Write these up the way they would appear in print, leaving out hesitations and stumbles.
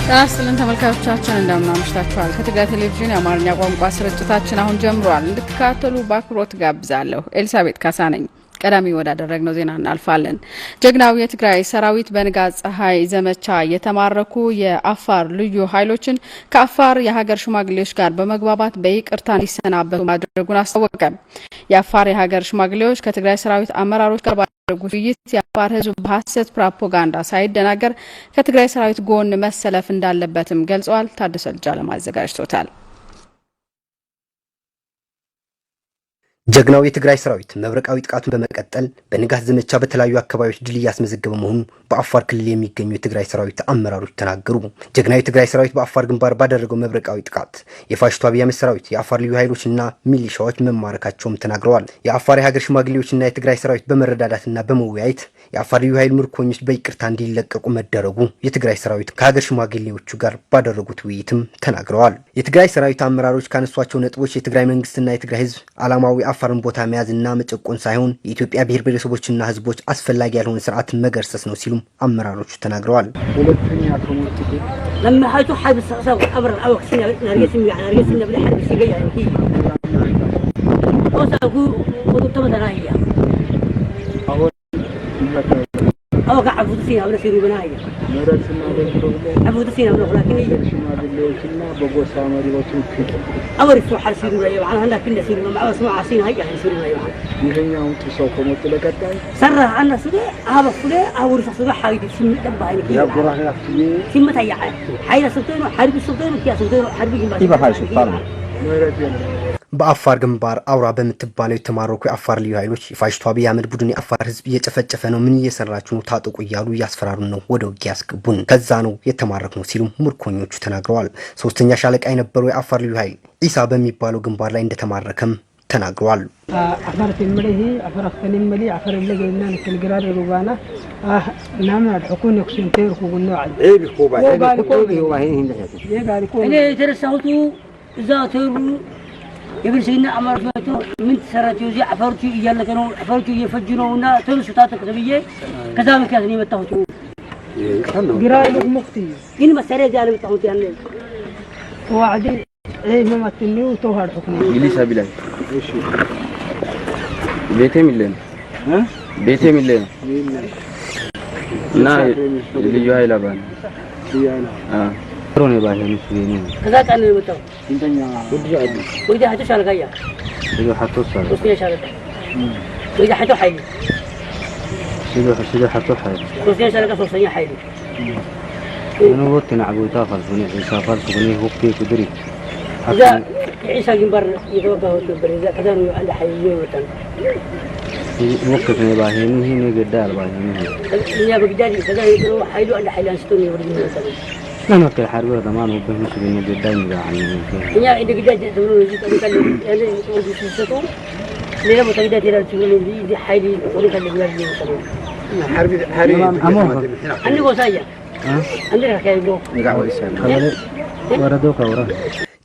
ጤና ይስጥልን ተመልካቾቻችን፣ እንደምን አምሽታችኋል። ከትግራይ ቴሌቪዥን የአማርኛ ቋንቋ ስርጭታችን አሁን ጀምሯል። እንድትከታተሉ በአክብሮት ጋብዛለሁ። ኤልሳቤጥ ካሳ ነኝ። ቀዳሚ ወዳደረግነው ዜና እናልፋለን። ጀግናው የትግራይ ሰራዊት በንጋት ፀሐይ ዘመቻ የተማረኩ የአፋር ልዩ ኃይሎችን ከአፋር የሀገር ሽማግሌዎች ጋር በመግባባት በይቅርታ እንዲሰናበቱ ማድረጉን አስታወቀ። የአፋር የሀገር ሽማግሌዎች ከትግራይ ሰራዊት አመራሮች ጋር ባደረጉት ውይይት የአፋር ሕዝብ በሀሰት ፕሮፓጋንዳ ሳይደናገር ከትግራይ ሰራዊት ጎን መሰለፍ እንዳለበትም ገልጸዋል። ታደሰ ልጃለም አዘጋጅቶታል። ጀግናው የትግራይ ሰራዊት መብረቃዊ ጥቃቱን በመቀጠል በንጋት ዘመቻ በተለያዩ አካባቢዎች ድል እያስመዘገበ መሆኑን በአፋር ክልል የሚገኙ የትግራይ ሰራዊት አመራሮች ተናገሩ። ጀግናው የትግራይ ሰራዊት በአፋር ግንባር ባደረገው መብረቃዊ ጥቃት የፋሽስቱ አብይ አህመድ ሰራዊት፣ የአፋር ልዩ ኃይሎችና ሚሊሻዎች መማረካቸውም ተናግረዋል። የአፋር የሀገር ሽማግሌዎችና የትግራይ ሰራዊት በመረዳዳትና በመወያየት የአፋር ልዩ ኃይል ምርኮኞች በይቅርታ እንዲለቀቁ መደረጉ የትግራይ ሰራዊት ከሀገር ሽማግሌዎቹ ጋር ባደረጉት ውይይትም ተናግረዋል። የትግራይ ሰራዊት አመራሮች ካነሷቸው ነጥቦች የትግራይ መንግስትና የትግራይ ህዝብ ዓላማዊ የአፋርን ቦታ መያዝና መጨቆን ሳይሆን የኢትዮጵያ ብሔር ብሔረሰቦችና ህዝቦች አስፈላጊ ያልሆነ ስርዓት መገርሰስ ነው ሲሉም አመራሮቹ ተናግረዋል። በአፋር ግንባር አውራ በምትባለው የተማረኩ የአፋር ልዩ ኃይሎች የፋሽስቱ አብይ አህመድ ቡድን የአፋር ህዝብ እየጨፈጨፈ ነው፣ ምን እየሰራችሁ ነው? ታጠቁ እያሉ እያስፈራሩን ነው፣ ወደ ውጊያ ያስገቡን፣ ከዛ ነው የተማረክ ነው ሲሉም ምርኮኞቹ ተናግረዋል። ሶስተኛ ሻለቃ የነበረው የአፋር ልዩ ኃይል ኢሳ በሚባለው ግንባር ላይ እንደተማረከም ተናግረዋል። የብልጽግና አመራሮች መጥቶ ምን ትሰራችሁ እዚህ አፈርቹ እያለቀ ነው፣ አፈርቹ እየፈጁ ነው እና ተነሱ ታጠቁ ተብዬ ከዛ ምክንያት ነው የመጣሁት። ግን መሳሪያ እዚህ አለመጣሁት ያለ ቤቴ ሚሌ ነው እና ልዩ ኃይል አባል ከዛ ቀን ነው የመጣሁት።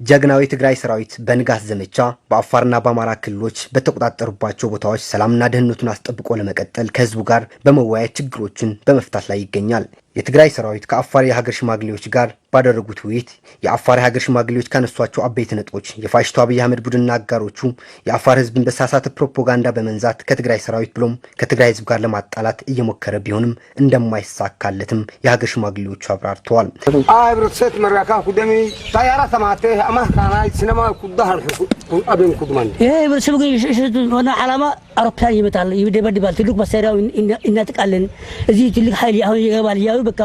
ጀግናው የትግራይ ሰራዊት በንጋት ዘመቻ በአፋርና በአማራ ክልሎች በተቆጣጠሩባቸው ቦታዎች ሰላምና ደህንነቱን አስጠብቆ ለመቀጠል ከህዝቡ ጋር በመወያየት ችግሮችን በመፍታት ላይ ይገኛል። የትግራይ ሰራዊት ከአፋር የሀገር ሽማግሌዎች ጋር ባደረጉት ውይይት የአፋር የሀገር ሽማግሌዎች ካነሷቸው አበይት ነጥቦች የፋሽስቱ አብይ አህመድ ቡድንና አጋሮቹ የአፋር ህዝብን በሳሳተ ፕሮፓጋንዳ በመንዛት ከትግራይ ሰራዊት ብሎም ከትግራይ ህዝብ ጋር ለማጣላት እየሞከረ ቢሆንም እንደማይሳካለትም የሀገር ሽማግሌዎቹ አብራርተዋል። ይሄ ህብረተሰቡ ግን ዋና ዓላማ አውሮፕላን ይመጣል፣ ይደበድባል፣ ትልቅ መሳሪያው እናጥቃለን፣ እዚህ ትልቅ ኃይል አሁን ይገባል እያሉ በቃ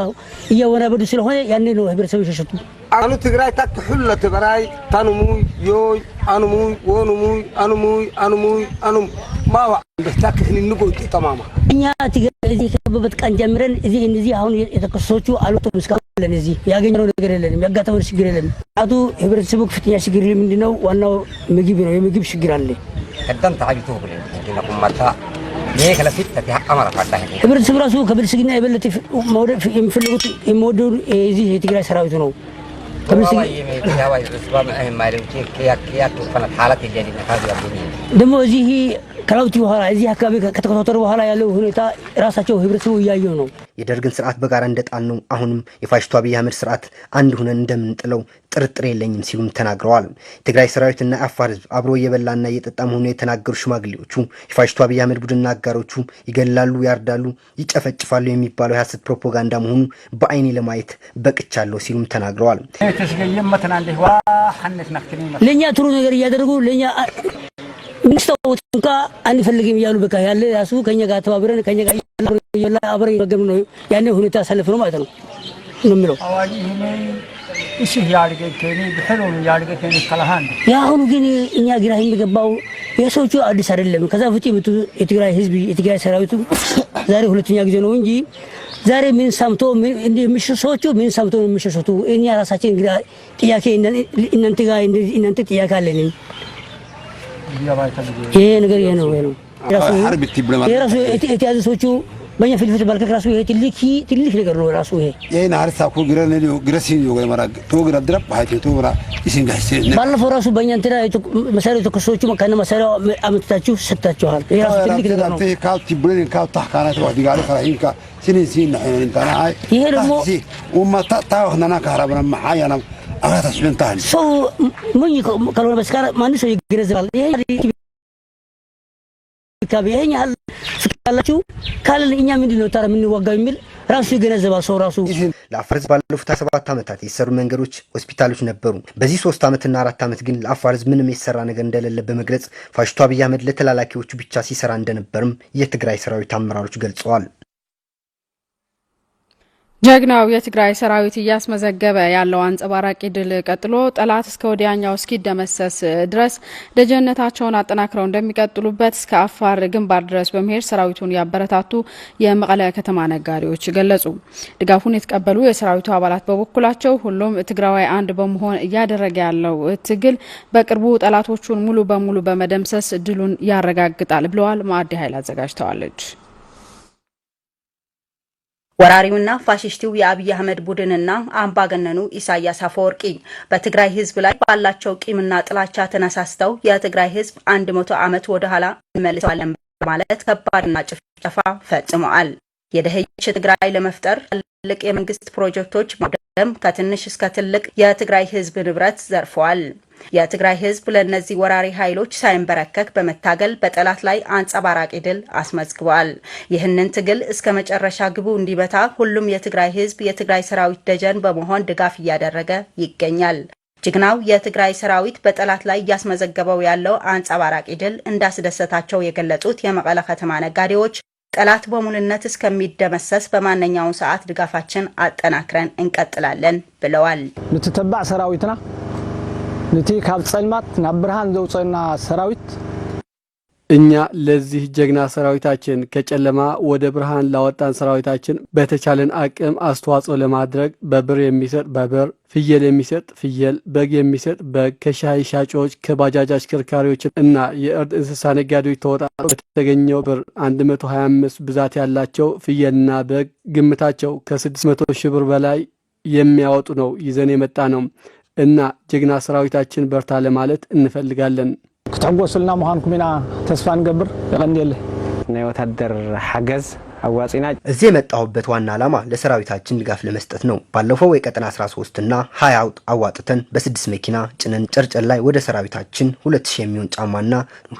እያወናበዱ ስለሆነ ያኔ ነው ህብረተሰቡ የሸሸቱ። አኑ ትግራይ ታክ ሁለ ትበራይ ታኑሙይ ዮይ አኑሙይ ወኑሙይ አኑሙይ አኑሙይ አኑም ማዋ ታክ ንንጎ ጠማማ እኛ ትግራይ እዚህ ከገቡበት ቀን ጀምረን እዚህ እነዚህ አሁን የተከሰሱ አልወጡም እስካሁን አለን። እዚህ ያገኘነው ነገር የለንም፣ ያጋጠመን ችግር የለንም። አቱ ህብረተሰቡ ከፍተኛ ችግር ምንድነው? ዋናው ምግብ ነው። የምግብ ችግር አለ። ህብረተሰቡ ራሱ ከብልጽግና የበለጠ የሚፈልጉት የሚወደው የዚህ የትግራይ ሰራዊት ነው። ደግሞ እዚህ ከለውጥ በኋላ እዚህ አካባቢ ከተቆጣጠሩ በኋላ ያለው ሁኔታ ራሳቸው ህብረተሰቡ እያየው ነው። የደርግን ስርዓት በጋራ እንደጣልነው አሁንም የፋሽስቱ አብይ አህመድ ስርዓት አንድ ሁነን እንደምንጥለው ጥርጥር የለኝም ሲሉም ተናግረዋል። የትግራይ ሰራዊትና የአፋር ህዝብ አብሮ እየበላና እየጠጣ መሆኑን የተናገሩ ሽማግሌዎቹ የፋሽስቱ አብይ አህመድ ቡድንና አጋሮቹ ይገላሉ፣ ያርዳሉ፣ ይጨፈጭፋሉ የሚባለው የሐሰት ፕሮፓጋንዳ መሆኑ በአይኔ ለማየት በቅቻለሁ ሲሉም ተናግረዋል። ለእኛ ጥሩ ነገር እያደረጉ ለእኛ ሚስታወት እንኳ አንፈልግም እያሉ በቃ ያለ ራሱ ከኛ ጋር ተባብረን ከኛ ጋር አብረን ነው ያኔ ሁኔታ አሳልፍ ነው ማለት ነው ነው የሚለው። የአሁኑ ግን እኛ ግራ የሚገባው የሰዎቹ አዲስ አይደለም። ከዛ በፊት የመጡ የትግራይ ህዝብ የትግራይ ሰራዊቱ ዛሬ ሁለተኛ ጊዜ ነው እንጂ ዛሬ ምን ሰምቶ የሚሸሹ ሰዎቹ ምን ሰምቶ ነው የሚሸሹት? እኛ ራሳችን ግራ ጥያቄ እናንተ ጋር እናንተ ጥያቄ አለን። ይሄ ነገር ይሄ ነው ይሄ ነው የራሱ የተያዙ ሰዎቹ በእኛ ፊት ለፊት ባልከክ ራሱ ይሄ ትልቅ ትልቅ ነገር ነው ራሱ ይሄ። ባለፈው ራሱ በእኛ እንትና መሳሪያ የተኮሱ ሰዎቹ ከነ መሳሪያው አመጥታችሁ ሰጥታችኋል። ይሄ ራሱ ትልቅ ነገር ነው። ይሄ ደግሞ ሰው ሞኝ ካልሆነ በስተቀር ማንም ሰው ይገነዘባል። ይሄ ይሄን ያህል ፍቅር ካለን እኛ ምንድን ነው ታዲያ የምንዋጋው የሚል ራሱ ይገነዘባል ሰው ራሱ። ለአፋር ህዝብ ባለፉት 27 ዓመታት የተሰሩ መንገዶች፣ ሆስፒታሎች ነበሩ። በዚህ 3 ዓመትና 4 ዓመት ግን ለአፋር ህዝብ ምንም የተሰራ ነገር እንደሌለ በመግለጽ ፋሽስቱ አብይ አህመድ ለተላላኪዎቹ ብቻ ሲሰራ እንደነበርም የትግራይ ሰራዊት አመራሮች ገልጸዋል። ጀግናው የትግራይ ሰራዊት እያስመዘገበ ያለው አንጸባራቂ ድል ቀጥሎ ጠላት እስከ ወዲያኛው እስኪደመሰስ ድረስ ደጀነታቸውን አጠናክረው እንደሚቀጥሉበት እስከ አፋር ግንባር ድረስ በመሄድ ሰራዊቱን ያበረታቱ የመቀለ ከተማ ነጋዴዎች ገለጹ። ድጋፉን የተቀበሉ የሰራዊቱ አባላት በበኩላቸው ሁሉም ትግራዋይ አንድ በመሆን እያደረገ ያለው ትግል በቅርቡ ጠላቶቹን ሙሉ በሙሉ በመደምሰስ ድሉን ያረጋግጣል ብለዋል። ማዕዲ ኃይል አዘጋጅተዋለች። ወራሪውና ፋሽስቲው የአብይ አህመድ ቡድንና አምባገነኑ ኢሳያስ አፈወርቂ በትግራይ ህዝብ ላይ ባላቸው ቂምና ጥላቻ ተነሳስተው የትግራይ ህዝብ 100 ዓመት ወደ ኋላ እንመልሰዋለን በማለት ከባድና ጭፍጨፋ ፈጽመዋል። የደህች ትግራይ ለመፍጠር ትልቅ የመንግስት ፕሮጀክቶች ማውደም፣ ከትንሽ እስከ ትልቅ የትግራይ ህዝብ ንብረት ዘርፈዋል። የትግራይ ህዝብ ለእነዚህ ወራሪ ኃይሎች ሳይንበረከክ በመታገል በጠላት ላይ አንጸባራቂ ድል አስመዝግቧል። ይህንን ትግል እስከ መጨረሻ ግቡ እንዲመታ ሁሉም የትግራይ ህዝብ የትግራይ ሰራዊት ደጀን በመሆን ድጋፍ እያደረገ ይገኛል። ጀግናው የትግራይ ሰራዊት በጠላት ላይ እያስመዘገበው ያለው አንጸባራቂ ድል እንዳስደሰታቸው የገለጹት የመቀለ ከተማ ነጋዴዎች ጠላት በሙሉነት እስከሚደመሰስ በማንኛውም ሰዓት ድጋፋችን አጠናክረን እንቀጥላለን ብለዋል። ነቲ ተባዕ ሰራዊትና ነቲ ካብ ጸልማት ናብ ብርሃን ዘውፅአና ሰራዊት እኛ ለዚህ ጀግና ሰራዊታችን ከጨለማ ወደ ብርሃን ላወጣን ሰራዊታችን በተቻለን አቅም አስተዋጽኦ ለማድረግ በብር የሚሰጥ በብር፣ ፍየል የሚሰጥ ፍየል፣ በግ የሚሰጥ በግ፣ ከሻይ ሻጮች፣ ከባጃጅ አሽከርካሪዎች እና የእርድ እንስሳ ነጋዴዎች ተወጣጥቶ በተገኘው ብር 125 ብዛት ያላቸው ፍየልና በግ ግምታቸው ከ600 ሺህ ብር በላይ የሚያወጡ ነው ይዘን የመጣ ነው እና ጀግና ሰራዊታችን በርታ ለማለት እንፈልጋለን። ክትሕጎሱልና ምዃንኩም ኢና ተስፋ ንገብር። ይቐንየለ። ናይ ወታደር ሓገዝ አዋጺና እዚህ የመጣሁበት ዋና ዓላማ ለሰራዊታችን ድጋፍ ለመስጠት ነው። ባለፈው የቀጠና 13 እና 20 አዋጥተን በስድስት መኪና ጭነን ጨርጨር ላይ ወደ ሰራዊታችን 2000 የሚሆን ጫማና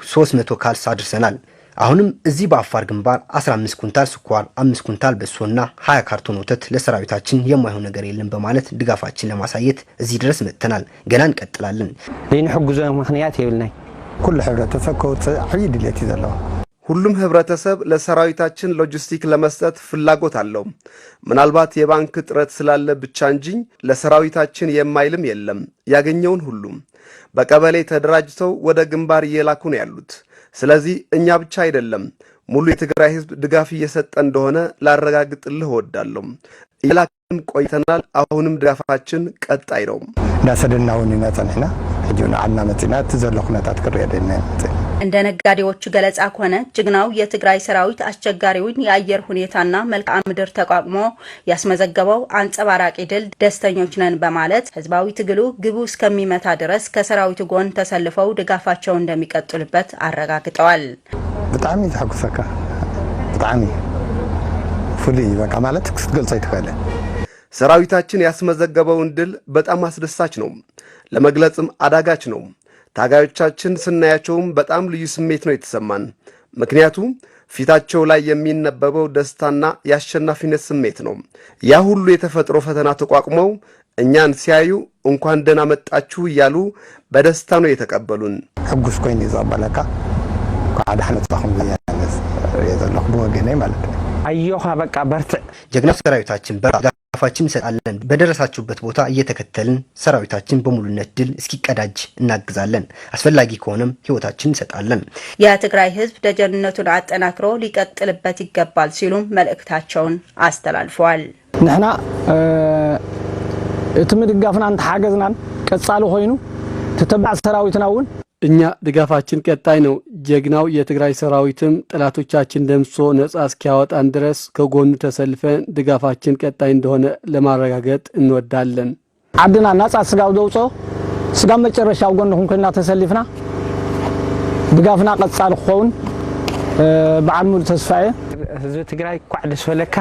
300 ካልስ አድርሰናል። አሁንም እዚህ በአፋር ግንባር 15 ኩንታል ስኳር፣ 5 ኩንታል በሶና 20 ካርቶን ወተት ለሰራዊታችን የማይሆን ነገር የለም በማለት ድጋፋችን ለማሳየት እዚህ ድረስ መጥተናል። ገና እንቀጥላለን። ዘይንሕግዞ ምክንያት የብልናይ። ኩሉ ሕብረተሰብ ከውፅእ ዓብዪ ድሌት እዩ ዘለዎ። ሁሉም ህብረተሰብ ለሰራዊታችን ሎጂስቲክ ለመስጠት ፍላጎት አለው። ምናልባት የባንክ እጥረት ስላለ ብቻ እንጂ ለሰራዊታችን የማይልም የለም። ያገኘውን ሁሉም በቀበሌ ተደራጅተው ወደ ግንባር እየላኩ ነው ያሉት። ስለዚህ እኛ ብቻ አይደለም፣ ሙሉ የትግራይ ህዝብ ድጋፍ እየሰጠ እንደሆነ ላረጋግጥልህ እወዳለሁ። እየላክን ቆይተናል። አሁንም ድጋፋችን ቀጣይ ነው። እንዳሰደድና እውን ኢና ፀኒሕና ሕጂ እውን ዓድና መፂና እቲ ዘሎ ኩነታት ክሪኦ ደልና መፅና። እንደ ነጋዴዎቹ ገለጻ ከሆነ ጀግናው የትግራይ ሰራዊት አስቸጋሪውን የአየር ሁኔታና መልክዓ ምድር ተቋቁሞ ያስመዘገበው አንጸባራቂ ድል ደስተኞች ነን በማለት ህዝባዊ ትግሉ ግቡ እስከሚመታ ድረስ ከሰራዊቱ ጎን ተሰልፈው ድጋፋቸውን እንደሚቀጥሉበት አረጋግጠዋል። ብጣዕሚ ዘሐጉሰካ፣ ብጣዕሚ ፍሉይ በቃ ማለት ክትገልጾ ኣይትኽእልን። ሰራዊታችን ያስመዘገበውን ድል በጣም አስደሳች ነው፣ ለመግለጽም አዳጋች ነው። ታጋዮቻችን ስናያቸውም በጣም ልዩ ስሜት ነው የተሰማን። ምክንያቱም ፊታቸው ላይ የሚነበበው ደስታና የአሸናፊነት ስሜት ነው። ያ ሁሉ የተፈጥሮ ፈተና ተቋቁመው እኛን ሲያዩ እንኳን ደህና መጣችሁ እያሉ በደስታ ነው የተቀበሉን። ሕጉስ ኮይኑ እዩ ዝቕበለካ። እንኳዕ ደሓን መፃኹም እየ ዘለኹ ብወገነይ ማለት እዩ። አዮኻ በቃ በርትዕ። ጀግናው ሰራዊታችን ድጋፋችን እንሰጣለን። በደረሳችሁበት ቦታ እየተከተልን ሰራዊታችን በሙሉነት ድል እስኪቀዳጅ እናግዛለን። አስፈላጊ ከሆነም ህይወታችን እንሰጣለን። የትግራይ ህዝብ ደጀንነቱን አጠናክሮ ሊቀጥልበት ይገባል ሲሉም መልእክታቸውን አስተላልፈዋል። ንሕና እቲ ምድጋፍናን ተሓገዝናን ቀጻሊ ኮይኑ ተተባዕ ሰራዊትና እውን እኛ ድጋፋችን ቀጣይ ነው። ጀግናው የትግራይ ሰራዊትም ጠላቶቻችን ደምስሶ ነጻ እስኪያወጣን ድረስ ከጎኑ ተሰልፈን ድጋፋችን ቀጣይ እንደሆነ ለማረጋገጥ እንወዳለን። ዓድና ናፃ ስጋብ ዘውፅኦ ስጋብ መጨረሻ ኣብ ጎንኩም ኮይና ተሰሊፍና ድጋፍና ቀጻሊ ክኸውን በዓል ሙሉእ ተስፋ እየ። ህዝቢ ትግራይ እንኳዕ ደስ በለካ።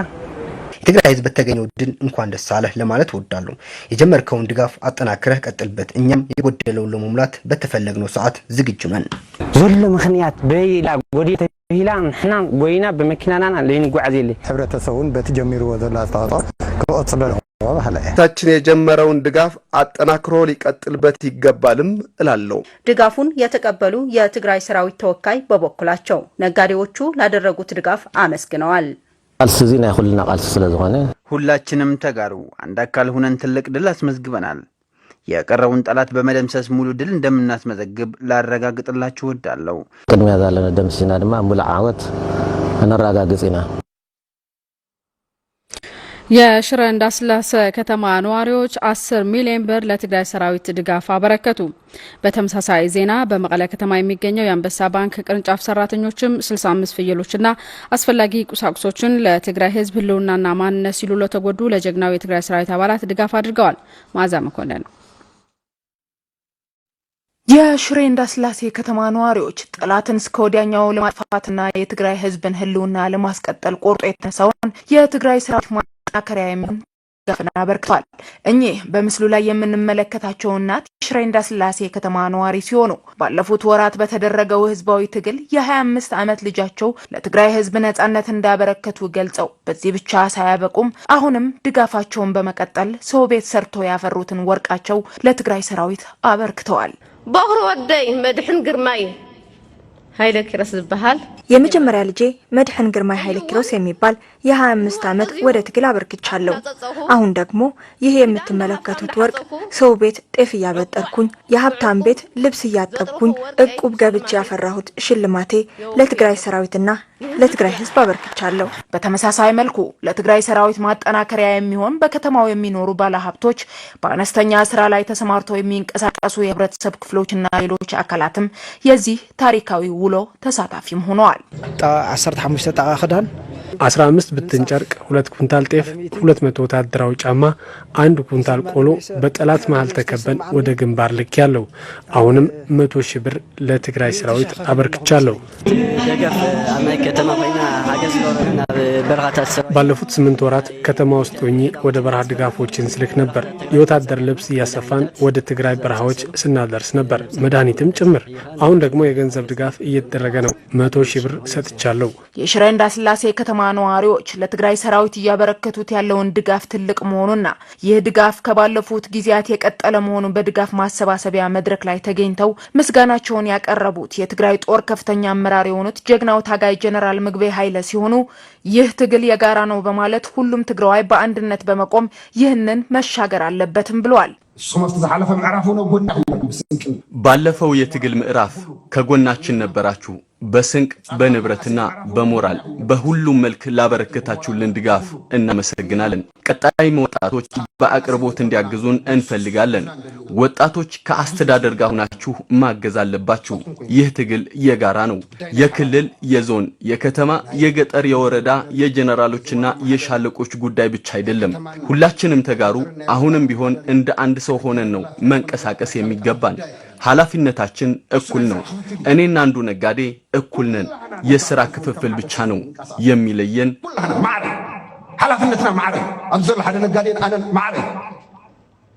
የትግራይ ህዝብ በተገኘው ድል እንኳን ደስ አለህ ለማለት እወዳለሁ። የጀመርከውን ድጋፍ አጠናክረህ ቀጥልበት። እኛም የጎደለውን ለመሙላት በተፈለግነው ሰዓት ዝግጁ ነን። ዘሎ ምክንያት በይላ ጎዲ ተባሂላ ንሕና ጎይና ብመኪናና ለይንጓዓዝ የለ። ሕብረተሰብ እውን በቲ ጀሚርዎ ዘሎ ኣስተዋፅኦ ክቅፅሎ ባህለ እየ። ታችን የጀመረውን ድጋፍ አጠናክሮ ሊቀጥልበት ይገባልም እላለሁ። ድጋፉን የተቀበሉ የትግራይ ሰራዊት ተወካይ በበኩላቸው ነጋዴዎቹ ላደረጉት ድጋፍ አመስግነዋል። ቃልሲ እዚ ናይ ኩልና ቃልሲ ስለ ዝኾነ ሁላችንም ተጋሩ አንድ አካል ሁነን ትልቅ ድል አስመዝግበናል። የቀረውን ጠላት በመደምሰስ ሙሉ ድል እንደምናስመዘግብ ላረጋግጥላችሁ እወዳለሁ። ቅድሚያ ዘለና ደምሲና ድማ ሙሉእ ዓወት ነረጋግፅ ኢና። የሽረ እንዳስላሴ ከተማ ነዋሪዎች 10 ሚሊዮን ብር ለትግራይ ሰራዊት ድጋፍ አበረከቱ። በተመሳሳይ ዜና በመቀለ ከተማ የሚገኘው የአንበሳ ባንክ ቅርንጫፍ ሰራተኞችም 65 ፍየሎችና አስፈላጊ ቁሳቁሶችን ለትግራይ ሕዝብ ህልውናና ማንነት ሲሉ ለተጎዱ ለጀግናው የትግራይ ሰራዊት አባላት ድጋፍ አድርገዋል። መዓዛ መኮንን። የሽሬ እንዳስላሴ ከተማ ነዋሪዎች ጠላትን እስከ ወዲያኛው ለማጥፋትና የትግራይ ህዝብን ህልውና ለማስቀጠል ቆርጦ የተነሳውን የትግራይ ሰራዊት ማጠናከሪያ የሚሆን ድጋፍን አበርክተዋል። እኚህ በምስሉ ላይ የምንመለከታቸው እናት የሽሬ እንዳስላሴ ከተማ ነዋሪ ሲሆኑ ባለፉት ወራት በተደረገው ህዝባዊ ትግል የ25 ዓመት ልጃቸው ለትግራይ ህዝብ ነጻነት እንዳበረከቱ ገልጸው በዚህ ብቻ ሳያበቁም አሁንም ድጋፋቸውን በመቀጠል ሰው ቤት ሰርቶ ያፈሩትን ወርቃቸው ለትግራይ ሰራዊት አበርክተዋል። በኩሪ ወደይ መድሕን ግርማይ ሃይለ ኪሮስ ዝበሃል። የመጀመሪያ ልጄ መድሕን ግርማይ ኃይለ ኪሮስ የሚባል የ25 ዓመት ወደ ትግል አበርክቻለሁ። አሁን ደግሞ ይህ የምትመለከቱት ወርቅ ሰው ቤት ጤፍ እያበጠርኩኝ፣ የሀብታም ቤት ልብስ እያጠብኩኝ፣ እቁብ ገብቼ ያፈራሁት ሽልማቴ ለትግራይ ሰራዊትና ለትግራይ ሕዝብ አበርክቻለሁ። በተመሳሳይ መልኩ ለትግራይ ሰራዊት ማጠናከሪያ የሚሆን በከተማው የሚኖሩ ባለሀብቶች፣ በአነስተኛ ስራ ላይ ተሰማርተው የሚንቀሳቀሱ የህብረተሰብ ክፍሎችና ሌሎች አካላትም የዚህ ታሪካዊ ውሎ ተሳታፊም ሆነዋል። 15 ጣቃ ክዳን፣ 15 ብትን ጨርቅ፣ 2 ኩንታል ጤፍ፣ 200 ወታደራዊ ጫማ፣ 1 ኩንታል ቆሎ በጠላት መሀል ተከበን ወደ ግንባር ልኬያለሁ። አሁንም 100,000 ብር ለትግራይ ሰራዊት አበርክቻለሁ። ባለፉት 8 ወራት ከተማ ውስጥ ሆኜ ወደ በረሃ ድጋፎችን ስልክ ነበር። የወታደር ልብስ እያሰፋን ወደ ትግራይ በረሃዎች ስናደርስ ነበር፣ መድኃኒትም ጭምር። አሁን ደግሞ የገንዘብ ድጋፍ እየተደረገ ነው። 100,000 ብር ሰጥቻለሁ። የሽረ እንዳስላሴ ከተማ ነዋሪዎች ለትግራይ ሰራዊት እያበረከቱት ያለውን ድጋፍ ትልቅ መሆኑና ይህ ድጋፍ ከባለፉት ጊዜያት የቀጠለ መሆኑን በድጋፍ ማሰባሰቢያ መድረክ ላይ ተገኝተው ምስጋናቸውን ያቀረቡት የትግራይ ጦር ከፍተኛ አመራር የሆኑት ጀግናው ታጋይ ጀነራል ምግበይ ኃይለ ሲሆኑ ይህ ትግል የጋራ ነው በማለት ሁሉም ትግራዋይ በአንድነት በመቆም ይህንን መሻገር አለበትም ብለዋል። ባለፈው የትግል ምዕራፍ ከጎናችን ነበራችሁ። በስንቅ፣ በንብረትና በሞራል በሁሉም መልክ ላበረከታችሁልን ድጋፍ እናመሰግናለን። ቀጣይም ወጣቶች በአቅርቦት እንዲያግዙን እንፈልጋለን። ወጣቶች ከአስተዳደር ጋር ሆናችሁ ማገዝ አለባችሁ። ይህ ትግል የጋራ ነው። የክልል፣ የዞን፣ የከተማ፣ የገጠር፣ የወረዳ፣ የጀነራሎችና የሻለቆች ጉዳይ ብቻ አይደለም። ሁላችንም ተጋሩ አሁንም ቢሆን እንደ አንድ ሰው ሆነን ነው መንቀሳቀስ የሚገባን። ኃላፊነታችን እኩል ነው። እኔና አንዱ ነጋዴ እኩል ነን። የሥራ ክፍፍል ብቻ ነው የሚለየን። ሓላፍነትና ማዕረ ኣብዚ ዘሎ ሓደ ነጋዴን ኣነን ማዕረ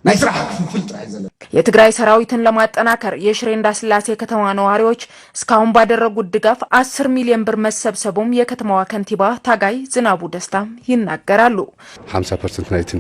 ናይ ስራሕ ክፍፍል ጥራሕ እዩ ዘለና። የትግራይ ሰራዊትን ለማጠናከር የሽሬ እንዳስላሴ ከተማ ነዋሪዎች እስካሁን ባደረጉት ድጋፍ 10 ሚሊዮን ብር መሰብሰቡም የከተማዋ ከንቲባ ታጋይ ዝናቡ ደስታም ይናገራሉ። 50% ናይቲ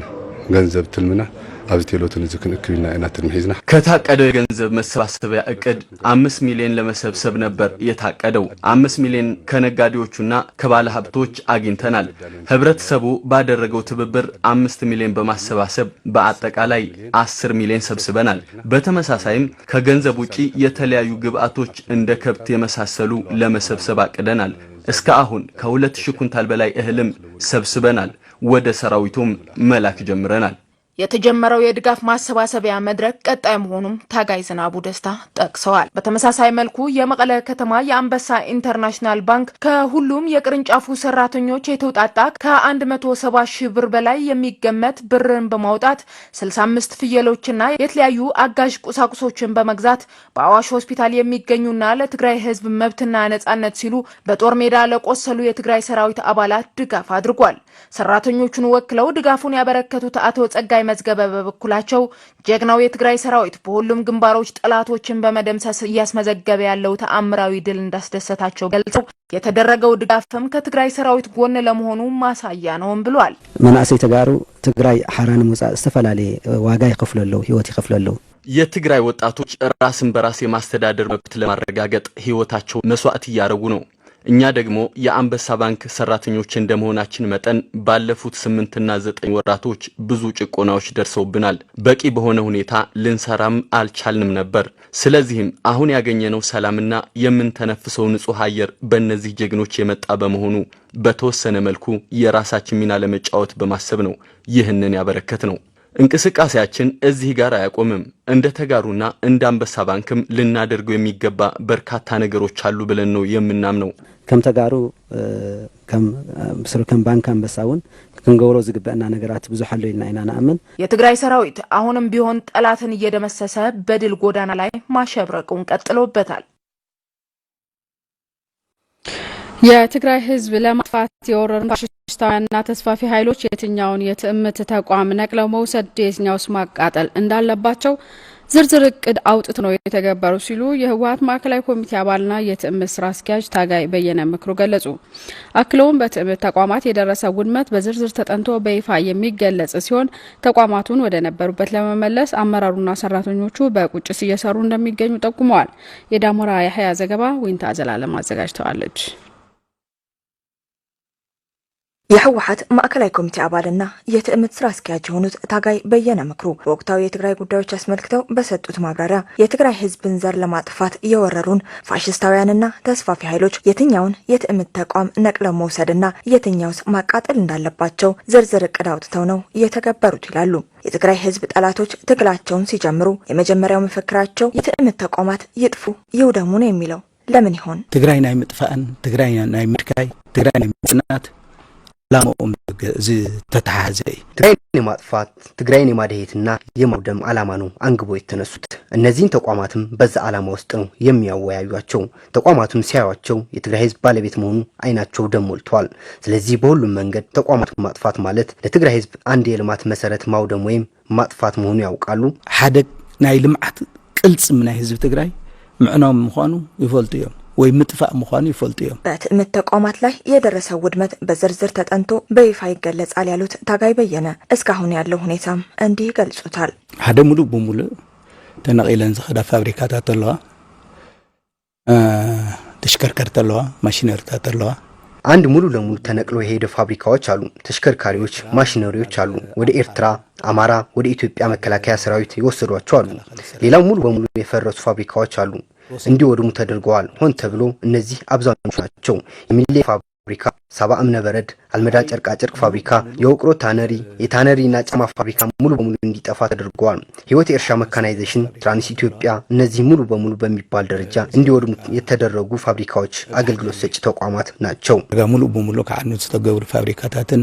ገንዘብ ትልምና ኣብዚ ቴሌቶን እዚ ክንእክብ ኢልና ኢና ትልሚ ሒዝና። ከታቀደው የገንዘብ መሰባሰቢያ እቅድ 5 ሚሊዮን ለመሰብሰብ ነበር የታቀደው። 5 ሚሊዮን ከነጋዴዎቹና ከባለ ሀብቶች አግኝተናል። ህብረተሰቡ ባደረገው ትብብር 5 ሚሊዮን በማሰባሰብ በአጠቃላይ 10 ሚሊዮን ሰብስበናል። በተመሳሳይም ከገንዘብ ውጪ የተለያዩ ግብአቶች እንደ ከብት የመሳሰሉ ለመሰብሰብ አቅደናል። እስከ አሁን ከ2000 ኩንታል በላይ እህልም ሰብስበናል። ወደ ሰራዊቱም መላክ ጀምረናል። የተጀመረው የድጋፍ ማሰባሰቢያ መድረክ ቀጣይ መሆኑም ታጋይ ዝናቡ ደስታ ጠቅሰዋል። በተመሳሳይ መልኩ የመቀለ ከተማ የአንበሳ ኢንተርናሽናል ባንክ ከሁሉም የቅርንጫፉ ሰራተኞች የተውጣጣ ከ170 ሺህ ብር በላይ የሚገመት ብርን በማውጣት 65 ፍየሎችና የተለያዩ አጋዥ ቁሳቁሶችን በመግዛት በአዋሽ ሆስፒታል የሚገኙና ለትግራይ ሕዝብ መብትና ነጻነት ሲሉ በጦር ሜዳ ለቆሰሉ የትግራይ ሰራዊት አባላት ድጋፍ አድርጓል። ሰራተኞቹን ወክለው ድጋፉን ያበረከቱት አቶ ጸጋይ መዝገበ በበኩላቸው ጀግናው የትግራይ ሰራዊት በሁሉም ግንባሮች ጠላቶችን በመደምሰስ እያስመዘገበ ያለው ተአምራዊ ድል እንዳስደሰታቸው ገልጸው የተደረገው ድጋፍም ከትግራይ ሰራዊት ጎን ለመሆኑ ማሳያ ነውም ብሏል። መናእሰይ ተጋሩ ትግራይ ሓራ ንምውፃእ ዝተፈላለየ ዋጋ ይከፍሉ ኣለዉ፣ ሂወት ይከፍሉ ኣለዉ። የትግራይ ወጣቶች ራስን በራስ የማስተዳደር መብት ለማረጋገጥ ህይወታቸው መስዋዕት እያደረጉ ነው። እኛ ደግሞ የአንበሳ ባንክ ሰራተኞች እንደመሆናችን መጠን ባለፉት 8ና 9 ወራቶች ብዙ ጭቆናዎች ደርሰውብናል። በቂ በሆነ ሁኔታ ልንሰራም አልቻልንም ነበር። ስለዚህም አሁን ያገኘነው ሰላምና የምንተነፍሰው ንጹህ አየር በእነዚህ ጀግኖች የመጣ በመሆኑ በተወሰነ መልኩ የራሳችን ሚና ለመጫወት በማሰብ ነው ይህንን ያበረከትነው። እንቅስቃሴያችን እዚህ ጋር አያቆምም። እንደ ተጋሩና እንደ አንበሳ ባንክም ልናደርገው የሚገባ በርካታ ነገሮች አሉ ብለን ነው የምናምነው። ከም ተጋሩ ከም ባንክ አንበሳ እውን ክንገብሮ ዝግበአና ነገራት ብዙሕ ኣሎ ኢልና ኢና ንኣምን። የትግራይ ሰራዊት አሁንም ቢሆን ጠላትን እየደመሰሰ በድል ጎዳና ላይ ማሸብረቁን ቀጥሎበታል። የትግራይ ሕዝብ ለማጥፋት የወረሩን ፋሽስታውያንና ተስፋፊ ኃይሎች የትኛውን የትዕምት ተቋም ነቅለው መውሰድ፣ የትኛውስ ማቃጠል እንዳለባቸው ዝርዝር እቅድ አውጥተው ነው የተገበሩ ሲሉ የህወሀት ማዕከላዊ ኮሚቴ አባልና የትዕምት ስራ አስኪያጅ ታጋይ በየነ ምክሩ ገለጹ። አክለውም በትዕምት ተቋማት የደረሰ ውድመት በዝርዝር ተጠንቶ በይፋ የሚገለጽ ሲሆን ተቋማቱን ወደ ነበሩበት ለመመለስ አመራሩና ሰራተኞቹ በቁጭት እየሰሩ እንደሚገኙ ጠቁመዋል። የዳሞራ ያህያ ዘገባ ዊንታ ዘላለም አዘጋጅተዋለች። የህወሀት ማዕከላዊ ኮሚቴ አባልና የትዕምት ስራ አስኪያጅ የሆኑት ታጋይ በየነ ምክሩ በወቅታዊ የትግራይ ጉዳዮች አስመልክተው በሰጡት ማብራሪያ የትግራይ ህዝብን ዘር ለማጥፋት የወረሩን ፋሽስታውያንና ተስፋፊ ኃይሎች የትኛውን የትዕምት ተቋም ነቅለው መውሰድና የትኛውስ ማቃጠል እንዳለባቸው ዝርዝር እቅድ አውጥተው ነው የተገበሩት ይላሉ። የትግራይ ህዝብ ጠላቶች ትግላቸውን ሲጀምሩ የመጀመሪያው መፈክራቸው የትዕምት ተቋማት ይጥፉ ይውደሙ ነው የሚለው ለምን ይሆን? ትግራይ ናይ ምጥፋእን፣ ትግራይ ናይ ምድካይ፣ ትግራይ ናይ ምጽናት ዕላማኦም ዝተተሓሓዘ እዩ። ትግራይን የማጥፋት፣ ትግራይን የማደህየትና የማውደም ዓላማ ነው አንግቦ የተነሱት። እነዚህን ተቋማትም በዛ ዓላማ ውስጥ ነው የሚያወያዩቸው። ተቋማቱም ሲያዩቸው የትግራይ ህዝብ ባለቤት መሆኑ አይናቸው ደም ሞልተዋል። ስለዚህ በሁሉም መንገድ ተቋማቱን ማጥፋት ማለት ለትግራይ ህዝብ አንድ የልማት መሰረት ማውደም ወይም ማጥፋት መሆኑ ያውቃሉ። ሓደ ናይ ልምዓት ቅልፅም ናይ ህዝቢ ትግራይ ምዕናው ምኳኑ ይፈልጡ እዮም ወይ ምጥፋእ ምኳኑ ይፈልጡ እዮም። በትዕምት ተቋማት ላይ የደረሰው ውድመት በዝርዝር ተጠንቶ በይፋ ይገለጻል ያሉት ታጋይ በየነ እስካሁን ያለው ሁኔታም እንዲህ ይገልጹታል። ሓደ ሙሉእ ብሙሉእ ተነቂለን ዝኸዳ ፋብሪካታት ኣለዋ፣ ተሽከርከርቲ ኣለዋ፣ ማሽነሪታት ኣለዋ። አንድ ሙሉ ለሙሉ ተነቅሎ የሄደ ፋብሪካዎች አሉ፣ ተሽከርካሪዎች፣ ማሽነሪዎች አሉ። ወደ ኤርትራ፣ አማራ፣ ወደ ኢትዮጵያ መከላከያ ሰራዊት የወሰዷቸው አሉ። ሌላው ሙሉ በሙሉ የፈረሱ ፋብሪካዎች አሉ፣ እንዲወድሙ ተደርገዋል ሆን ተብሎ። እነዚህ አብዛኞቹ ናቸው። የሚሌ ፋብሪካ ሳባ እምነበረድ፣ አልመዳ ጨርቃጨርቅ ፋብሪካ፣ የውቅሮ ታነሪ፣ የታነሪና ጫማ ፋብሪካ ሙሉ በሙሉ እንዲጠፋ ተደርገዋል። ህይወት የእርሻ መካናይዜሽን፣ ትራንስ ኢትዮጵያ፣ እነዚህ ሙሉ በሙሉ በሚባል ደረጃ እንዲወድሙ የተደረጉ ፋብሪካዎች አገልግሎት ሰጪ ተቋማት ናቸው። ሙሉ በሙሉ ክዓኑ ዝተገብሩ ፋብሪካታትን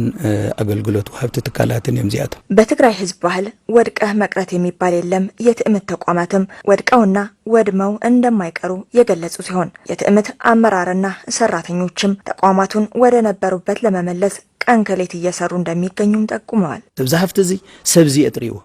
ኣገልግሎት ወሃብቲ ትካላትን እዮም እዚኣቶም። በትግራይ ህዝብ ባህል ወድቀህ መቅረት የሚባል የለም። የትዕምት ተቋማትም ወድቀውና ወድመው እንደማይቀሩ የገለጹ ሲሆን የትዕምት አመራርና ሰራተኞችም ተቋማቱን ወደ ነበሩበት ለመመለስ ቀን ከሌት እየሰሩ እንደሚገኙም ጠቁመዋል። እዚ ሃፍቲ እዚ ሰብ እዚ የጥርይዎ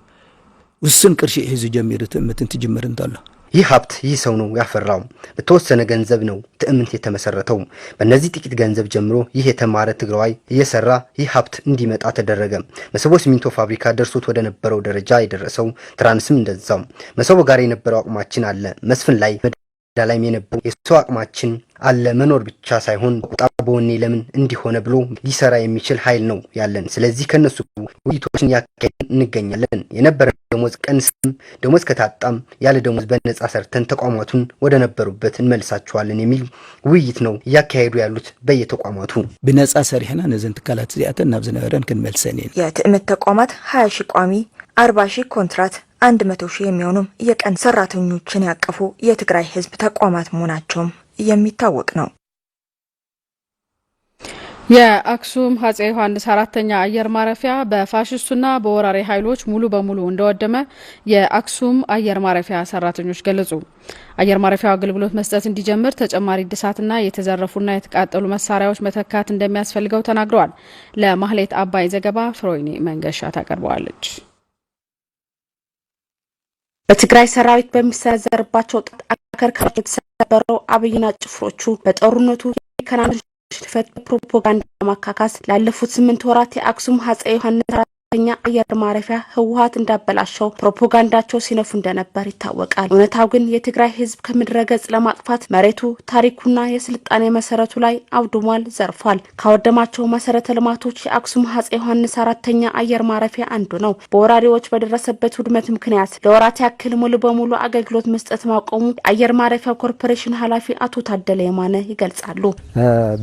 ውስን ቅርሺ ሒዙ ጀሚሩ ትእምት እንትጅምር እንተሎ። ይህ ሀብት ይህ ሰው ነው ያፈራው። በተወሰነ ገንዘብ ነው ትዕምት የተመሰረተው። በእነዚህ ጥቂት ገንዘብ ጀምሮ ይህ የተማረ ትግራዋይ እየሰራ ይህ ሀብት እንዲመጣ ተደረገ። መሰቦ ሲሚንቶ ፋብሪካ ደርሶት ወደ ነበረው ደረጃ የደረሰው፣ ትራንስም እንደዛው። መሰቦ ጋር የነበረው አቅማችን አለ። መስፍን ላይ መዳ ላይም የነበረው የሰው አቅማችን አለ። መኖር ብቻ ሳይሆን በቁጣ በወኔ ለምን እንዲሆነ ብሎ ሊሰራ የሚችል ኃይል ነው ያለን። ስለዚህ ከነሱ ውይይቶችን ያካሄድን እንገኛለን። የነበረ ደሞዝ ቀንስም ደሞዝ ከታጣም ያለ ደሞዝ በነጻ ሰርተን ተቋማቱን ወደ ነበሩበት እንመልሳቸዋለን የሚል ውይይት ነው እያካሄዱ ያሉት በየተቋማቱ። ብነፃ ሰሪሕና ነዘን ትካላት እዚኣተን ናብ ዝነበረን ክንመልሰን ኢና። የትዕምት ተቋማት 20 ሺ ቋሚ፣ 40 ሺህ ኮንትራት፣ 100 ሺህ የሚሆኑም የቀን ሰራተኞችን ያቀፉ የትግራይ ህዝብ ተቋማት መሆናቸውም የሚታወቅ ነው። የአክሱም አፄ ዮሐንስ አራተኛ አየር ማረፊያ በፋሽስቱና በወራሪ ኃይሎች ሙሉ በሙሉ እንደወደመ የአክሱም አየር ማረፊያ ሰራተኞች ገለጹ። አየር ማረፊያው አገልግሎት መስጠት እንዲጀምር ተጨማሪ እድሳትና የተዘረፉና የተቃጠሉ መሳሪያዎች መተካት እንደሚያስፈልገው ተናግረዋል። ለማህሌት አባይ ዘገባ ፍሮይኒ መንገሻ ታቀርበዋለች። በትግራይ ሰራዊት በሚሰነዘርባቸው ጥቃት አከርካሪያቸው የተሰበረው አብይና ጭፍሮቹ በጦርነቱ የከናኑን ሽንፈት በፕሮፓጋንዳ ለማካካስ ላለፉት 8 ወራት የአክሱም አፄ ዮሐንስ አራተኛ አየር ማረፊያ ህወሓት እንዳበላሸው ፕሮፓጋንዳቸው ሲነፉ እንደነበር ይታወቃል። እውነታው ግን የትግራይ ህዝብ ከምድረ ገጽ ለማጥፋት መሬቱ፣ ታሪኩና የስልጣኔ መሰረቱ ላይ አውድሟል፣ ዘርፏል። ካወደማቸው መሰረተ ልማቶች የአክሱም አፄ ዮሐንስ አራተኛ አየር ማረፊያ አንዱ ነው። በወራሪዎች በደረሰበት ውድመት ምክንያት ለወራት ያክል ሙሉ በሙሉ አገልግሎት መስጠት ማቆሙ የአየር ማረፊያ ኮርፖሬሽን ኃላፊ አቶ ታደለ የማነ ይገልጻሉ።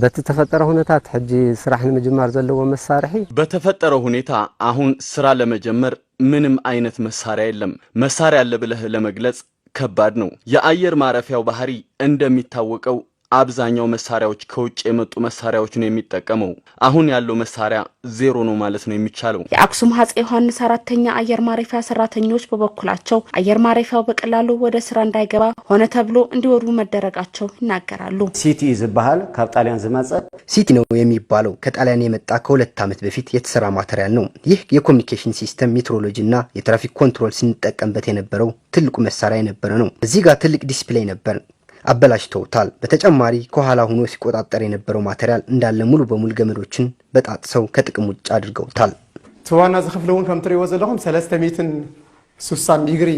በተፈጠረ ሁኔታት ሕጂ ስራሕ ንምጅማር ዘለዎ መሳርሒ በተፈጠረው ሁኔታ አሁን ስራ ለመጀመር ምንም አይነት መሳሪያ የለም። መሳሪያ አለ ብለህ ለመግለጽ ከባድ ነው። የአየር ማረፊያው ባህሪ እንደሚታወቀው አብዛኛው መሳሪያዎች ከውጭ የመጡ መሳሪያዎች ነው የሚጠቀመው። አሁን ያለው መሳሪያ ዜሮ ነው ማለት ነው የሚቻለው። የአክሱም አፄ ዮሐንስ አራተኛ አየር ማረፊያ ሰራተኞች በበኩላቸው አየር ማረፊያው በቀላሉ ወደ ስራ እንዳይገባ ሆነ ተብሎ እንዲወድሙ መደረጋቸው ይናገራሉ። ሲቲ ዝበሃል ካብ ጣልያን ዝመፀ ሲቲ ነው የሚባለው ከጣሊያን የመጣ ከ2 ዓመት በፊት የተሰራ material ነው። ይህ የ communication system፣ ሜትሮሎጂ እና የ traffic control ስንጠቀምበት የነበረው ትልቁ መሳሪያ የነበረ ነው። እዚህ ጋር ትልቅ display ነበር፣ አበላሽተውታል። በተጨማሪ ከኋላ ሆኖ ሲቆጣጠር የነበረው material እንዳለ ሙሉ በሙሉ ገመዶችን በጣጥሰው ከጥቅም ውጭ አድርገውታል። እቲ ዋና እዚ ክፍሊ እውን ከም ትሪእዎ ዘለኹም 360 ዲግሪ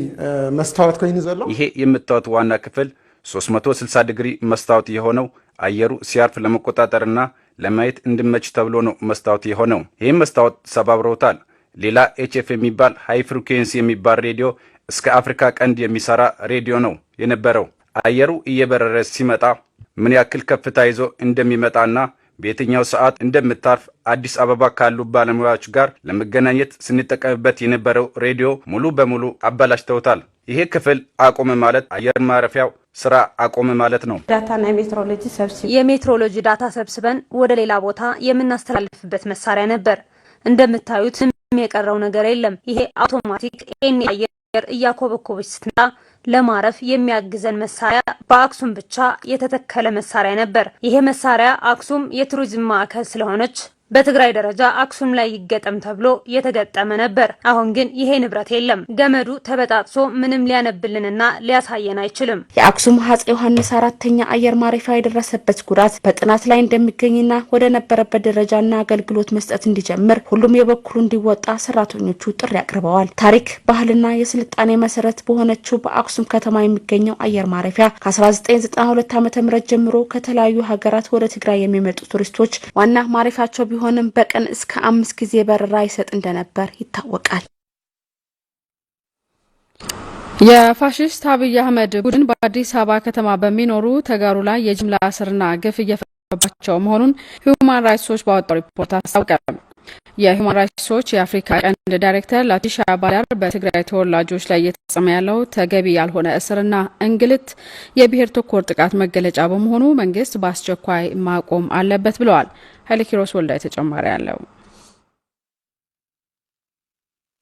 መስታወት ኮይኑ ዘሎ። ይሄ የምታዩት ዋና ክፍል 360 ዲግሪ መስታወት የሆነው አየሩ ሲያርፍ ለመቆጣጠርና ለማየት እንዲመች ተብሎ ነው መስታወት የሆነው። ይህም መስታወት ሰባብረውታል። ሌላ HF የሚባል high frequency የሚባል ሬዲዮ እስከ አፍሪካ ቀንድ የሚሰራ ሬዲዮ ነው የነበረው። አየሩ እየበረረ ሲመጣ ምን ያክል ከፍታ ይዞ እንደሚመጣና በየትኛው ሰዓት እንደምታርፍ አዲስ አበባ ካሉ ባለሙያዎች ጋር ለመገናኘት ስንጠቀምበት የነበረው ሬዲዮ ሙሉ በሙሉ አበላሽተውታል። ይሄ ክፍል አቆመ ማለት አየር ማረፊያው ስራ አቆመ ማለት ነው። data ናይ ሜትሮሎጂ ሰብሲ የሜትሮሎጂ data ሰብስበን ወደ ሌላ ቦታ የምናስተላልፍበት መሳሪያ ነበር። እንደምታዩት ምንም የቀረው ነገር የለም። ይሄ አውቶማቲክ ኤን አየር እያኮበኮበች ስትመጣ ለማረፍ የሚያግዘን መሳሪያ በአክሱም ብቻ የተተከለ መሳሪያ ነበር። ይሄ መሳሪያ አክሱም የቱሪዝም ማዕከል ስለሆነች በትግራይ ደረጃ አክሱም ላይ ይገጠም ተብሎ የተገጠመ ነበር። አሁን ግን ይሄ ንብረት የለም። ገመዱ ተበጣጥሶ ምንም ሊያነብልንና ሊያሳየን አይችልም። የአክሱም አፄ ዮሐንስ አራተኛ አየር ማረፊያ የደረሰበት ጉዳት በጥናት ላይ እንደሚገኝና ወደ ነበረበት ደረጃና አገልግሎት መስጠት እንዲጀምር ሁሉም የበኩሉ እንዲወጣ ሰራተኞቹ ጥሪ አቅርበዋል። ታሪክ፣ ባህልና የስልጣኔ መሰረት በሆነችው በአክሱም ከተማ የሚገኘው አየር ማረፊያ ከ1992 ዓ.ም ጀምሮ ከተለያዩ ሀገራት ወደ ትግራይ የሚመጡ ቱሪስቶች ዋና ማረፊያቸው ቢሆንም በቀን እስከ 5 ጊዜ በረራ ይሰጥ እንደነበር ይታወቃል። የፋሽስት አብይ አህመድ ቡድን በአዲስ አበባ ከተማ በሚኖሩ ተጋሩ ላይ የጅምላ እስርና ግፍ እየፈጸመ እየተላለፈባቸው መሆኑን ሂዩማን ራይትስ ዎች ባወጣው ሪፖርት አስታወቀ። የሂዩማን ራይትስ ዎች የአፍሪካ ቀንድ ዳይሬክተር ላቲሻ ባዳር በትግራይ ተወላጆች ላይ እየተፈጸመ ያለው ተገቢ ያልሆነ እስርና እንግልት የብሔር ተኮር ጥቃት መገለጫ በመሆኑ መንግስት በአስቸኳይ ማቆም አለበት ብለዋል። ኃይለ ኪሮስ ወልዳይ ተጨማሪ አለው።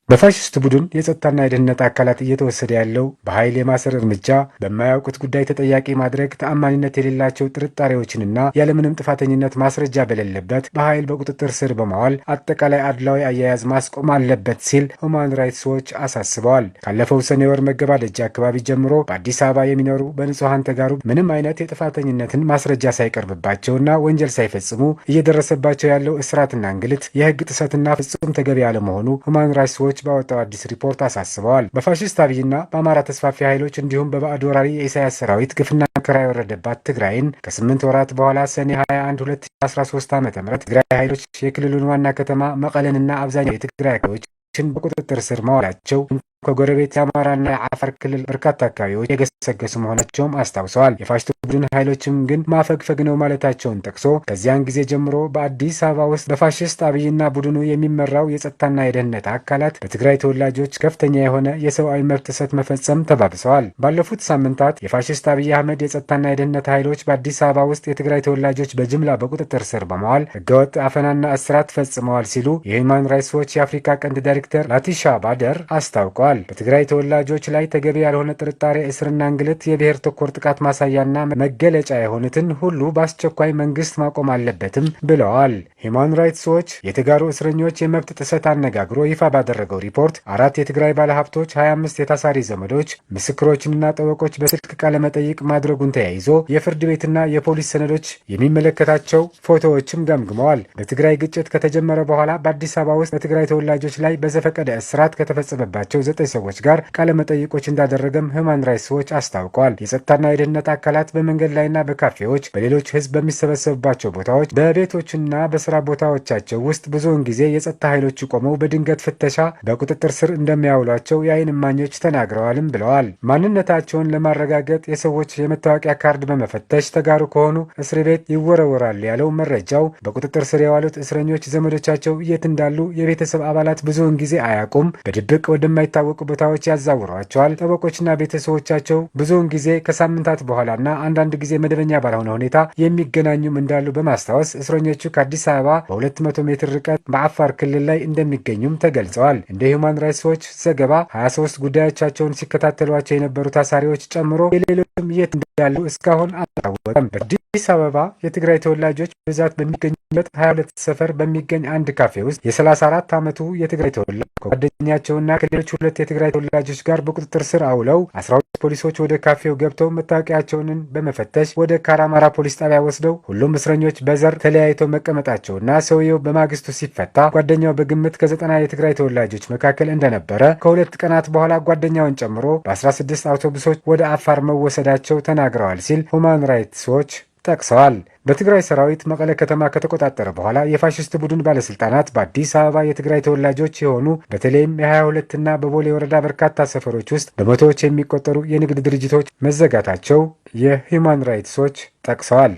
በፋሽስት ቡድን የጸጥታና የደህንነት አካላት እየተወሰደ ያለው በኃይል የማሰር እርምጃ፣ በማያውቁት ጉዳይ ተጠያቂ ማድረግ፣ ተአማኒነት የሌላቸው ጥርጣሬዎችንና ያለምንም ጥፋተኝነት ማስረጃ በሌለበት በኃይል በቁጥጥር ስር በማዋል አጠቃላይ አድላዊ አያያዝ ማስቆም አለበት ሲል ሁማን ራይትስ ዎች አሳስበዋል። ካለፈው ሰኔ ወር መገባደጃ አካባቢ ጀምሮ በአዲስ አበባ የሚኖሩ በንጹሐን ተጋሩ ምንም አይነት የጥፋተኝነትን ማስረጃ ሳይቀርብባቸውና ወንጀል ሳይፈጽሙ እየደረሰባቸው ያለው እስራትና እንግልት የህግ ጥሰትና ፍጹም ተገቢ ያለመሆኑ ሁማን ራይትስ ዎች ባወጣው አዲስ ሪፖርት አሳስበዋል። በፋሽስት አብይና በአማራ ተስፋፊ ኃይሎች እንዲሁም በባዕድ ወራሪ የኢሳያስ ሰራዊት ግፍና መከራ የወረደባት ትግራይን ከ8 ወራት በኋላ ሰኔ 21 2013 ዓ ም ትግራይ ኃይሎች የክልሉን ዋና ከተማ መቀለንና አብዛኛው የትግራይ አካባቢዎችን በቁጥጥር ስር መዋላቸው ከጎረቤት የአማራና የአፋር ክልል በርካታ አካባቢዎች የገሰገሱ መሆናቸውም አስታውሰዋል። የፋሽስቱ ቡድን ኃይሎችም ግን ማፈግፈግ ነው ማለታቸውን ጠቅሶ ከዚያን ጊዜ ጀምሮ በአዲስ አበባ ውስጥ በፋሽስት አብይና ቡድኑ የሚመራው የጸጥታና የደህንነት አካላት በትግራይ ተወላጆች ከፍተኛ የሆነ የሰብአዊ መብት ጥሰት መፈጸም ተባብሰዋል። ባለፉት ሳምንታት የፋሽስት አብይ አህመድ የጸጥታና የደህንነት ኃይሎች በአዲስ አበባ ውስጥ የትግራይ ተወላጆች በጅምላ በቁጥጥር ስር በመዋል ህገወጥ አፈናና እስራት ፈጽመዋል ሲሉ የሂውማን ራይትስ ዎች የአፍሪካ ቀንድ ዳይሬክተር ላቲሻ ባደር አስታውቀዋል። በትግራይ ተወላጆች ላይ ተገቢ ያልሆነ ጥርጣሬ፣ እስርና እንግልት የብሔር ተኮር ጥቃት ማሳያና መገለጫ የሆኑትን ሁሉ በአስቸኳይ መንግስት ማቆም አለበትም ብለዋል። ሂውማን ራይትስ ዎች የተጋሩ እስረኞች የመብት ጥሰት አነጋግሮ ይፋ ባደረገው ሪፖርት አራት የትግራይ ባለሀብቶች፣ 25 የታሳሪ ዘመዶች፣ ምስክሮችንና ጠበቆች በስልክ ቃለመጠይቅ ማድረጉን ተያይዞ የፍርድ ቤትና የፖሊስ ሰነዶች የሚመለከታቸው ፎቶዎችም ገምግመዋል። በትግራይ ግጭት ከተጀመረ በኋላ በአዲስ አበባ ውስጥ በትግራይ ተወላጆች ላይ በዘፈቀደ እስራት ከተፈጸመባቸው ዘጠኝ ሰዎች ጋር ቃለመጠይቆች እንዳደረገም ሁማን ራይትስ ዎች አስታውቋል። የጸጥታና የደህንነት አካላት በመንገድ ላይና በካፌዎች፣ በሌሎች ህዝብ በሚሰበሰብባቸው ቦታዎች፣ በቤቶችና በስራ ቦታዎቻቸው ውስጥ ብዙውን ጊዜ የጸጥታ ኃይሎች ቆመው በድንገት ፍተሻ በቁጥጥር ስር እንደሚያውሏቸው የአይን እማኞች ተናግረዋልም ብለዋል። ማንነታቸውን ለማረጋገጥ የሰዎች የመታወቂያ ካርድ በመፈተሽ ተጋሩ ከሆኑ እስር ቤት ይወረወራሉ ያለው መረጃው በቁጥጥር ስር የዋሉት እስረኞች ዘመዶቻቸው የት እንዳሉ የቤተሰብ አባላት ብዙውን ጊዜ አያውቁም። በድብቅ ወደማይታወቁ ቦታዎች ያዛውሯቸዋል። ጠበቆችና ቤተሰቦቻቸው ብዙውን ጊዜ ከሳምንታት በኋላና አንዳንድ ጊዜ መደበኛ ባልሆነ ሁኔታ የሚገናኙም እንዳሉ በማስታወስ እስረኞቹ ከአዲስ አበባ በ200 ሜትር ርቀት በአፋር ክልል ላይ እንደሚገኙም ተገልጸዋል። እንደ ሂውማን ራይትስ ዎች ዘገባ 23 ጉዳዮቻቸውን ሲከታተሏቸው የነበሩ ታሳሪዎች ጨምሮ የሌሎችም የት እንዳሉ እስካሁን አልታወቀም። በአዲስ አበባ የትግራይ ተወላጆች ብዛት በሚገኙበት 22 ሰፈር በሚገኝ አንድ ካፌ ውስጥ የ34 ዓመቱ የትግራይ ተወላጅ ከጓደኛቸውና ከሌሎች ሁለት የትግራይ ተወላጆች ጋር በቁጥጥር ስር አውለው 12 ፖሊሶች ወደ ካፌው ገብተው መታወቂያቸውን በመፈተሽ ወደ ካራማራ ፖሊስ ጣቢያ ወስደው ሁሉም እስረኞች በዘር ተለያይተው መቀመጣቸውና ሰውየው በማግስቱ ሲፈታ ጓደኛው በግምት ከ90 የትግራይ ተወላጆች መካከል እንደነበረ፣ ከ2 ቀናት በኋላ ጓደኛውን ጨምሮ በ16 አውቶቡሶች ወደ አፋር መወሰዳቸው ተናግረዋል ሲል ሁማን ራይትስ ዎች ጠቅሰዋል። በትግራይ ሰራዊት መቀለ ከተማ ከተቆጣጠረ በኋላ የፋሽስት ቡድን ባለስልጣናት በአዲስ አበባ የትግራይ ተወላጆች የሆኑ በተለይም የ22 እና በቦሌ ወረዳ በርካታ ሰፈሮች ውስጥ በመቶዎች የሚቆጠሩ የንግድ ድርጅቶች መዘጋታቸው የሂውማን ራይትስ ዎች ጠቅሰዋል።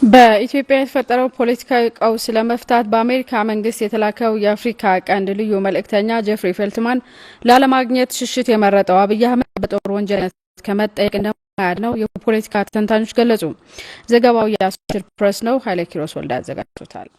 በኢትዮጵያ የተፈጠረው ፖለቲካዊ ቀውስ ለመፍታት በአሜሪካ መንግስት የተላከው የአፍሪካ ቀንድ ልዩ መልእክተኛ ጄፍሪ ፌልትማን ላለማግኘት ሽሽት የመረጠው አብይ አህመድ በጦር ወንጀልነት ከመጠየቅ እንደማያድነው የፖለቲካ ተንታኞች ገለጹ። ዘገባው የአሶሼትድ ፕሬስ ነው። ኃይለ ኪሮስ ወልዳ አዘጋጅቶታል።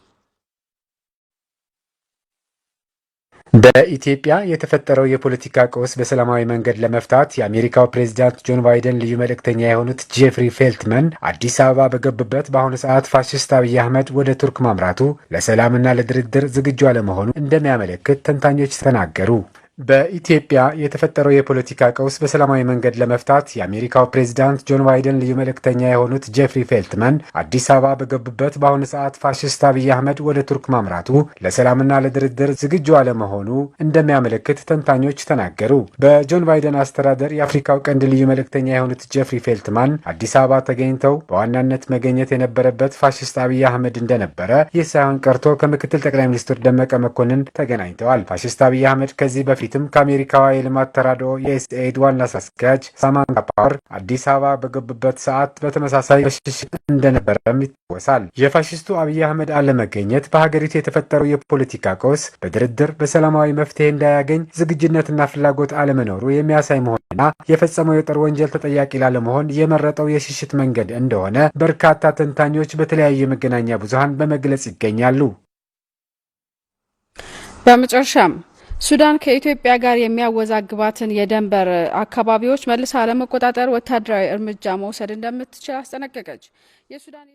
በኢትዮጵያ የተፈጠረው የፖለቲካ ቀውስ በሰላማዊ መንገድ ለመፍታት የአሜሪካው ፕሬዚዳንት ጆን ባይደን ልዩ መልእክተኛ የሆኑት ጄፍሪ ፌልትመን አዲስ አበባ በገቡበት በአሁኑ ሰዓት ፋሽስት አብይ አህመድ ወደ ቱርክ ማምራቱ ለሰላምና ለድርድር ዝግጁ አለመሆኑ እንደሚያመለክት ተንታኞች ተናገሩ። በኢትዮጵያ የተፈጠረው የፖለቲካ ቀውስ በሰላማዊ መንገድ ለመፍታት የአሜሪካው ፕሬዚዳንት ጆን ባይደን ልዩ መልእክተኛ የሆኑት ጄፍሪ ፌልትመን አዲስ አበባ በገቡበት በአሁኑ ሰዓት ፋሽስት አብይ አህመድ ወደ ቱርክ ማምራቱ ለሰላምና ለድርድር ዝግጁ አለመሆኑ እንደሚያመለክት ተንታኞች ተናገሩ። በጆን ባይደን አስተዳደር የአፍሪካው ቀንድ ልዩ መልእክተኛ የሆኑት ጄፍሪ ፌልትማን አዲስ አበባ ተገኝተው በዋናነት መገኘት የነበረበት ፋሽስት አብይ አህመድ እንደነበረ፣ ይህ ሳይሆን ቀርቶ ከምክትል ጠቅላይ ሚኒስትር ደመቀ መኮንን ተገናኝተዋል። ፋሽስት አብይ አህመድ ከዚህ በፊትም በፊትም ከአሜሪካዋ የልማት ተራድኦ ዩኤስኤድ ዋና ስራ አስኪያጅ ሳማንታ ፓወር አዲስ አበባ በገቡበት ሰዓት በተመሳሳይ በሽሽት እንደነበረም ይታወሳል። የፋሽስቱ አብይ አህመድ አለመገኘት በሀገሪቱ የተፈጠረው የፖለቲካ ቀውስ በድርድር በሰላማዊ መፍትሄ እንዳያገኝ ዝግጁነትና ፍላጎት አለመኖሩ የሚያሳይ መሆንና የፈጸመው የጦር ወንጀል ተጠያቂ ላለመሆን የመረጠው የሽሽት መንገድ እንደሆነ በርካታ ተንታኞች በተለያዩ የመገናኛ ብዙሃን በመግለጽ ይገኛሉ። በመጨረሻም ሱዳን ከኢትዮጵያ ጋር የሚያወዛግባትን የድንበር አካባቢዎች መልሳ ለመቆጣጠር ወታደራዊ እርምጃ መውሰድ እንደምትችል አስጠነቀቀች። የሱዳን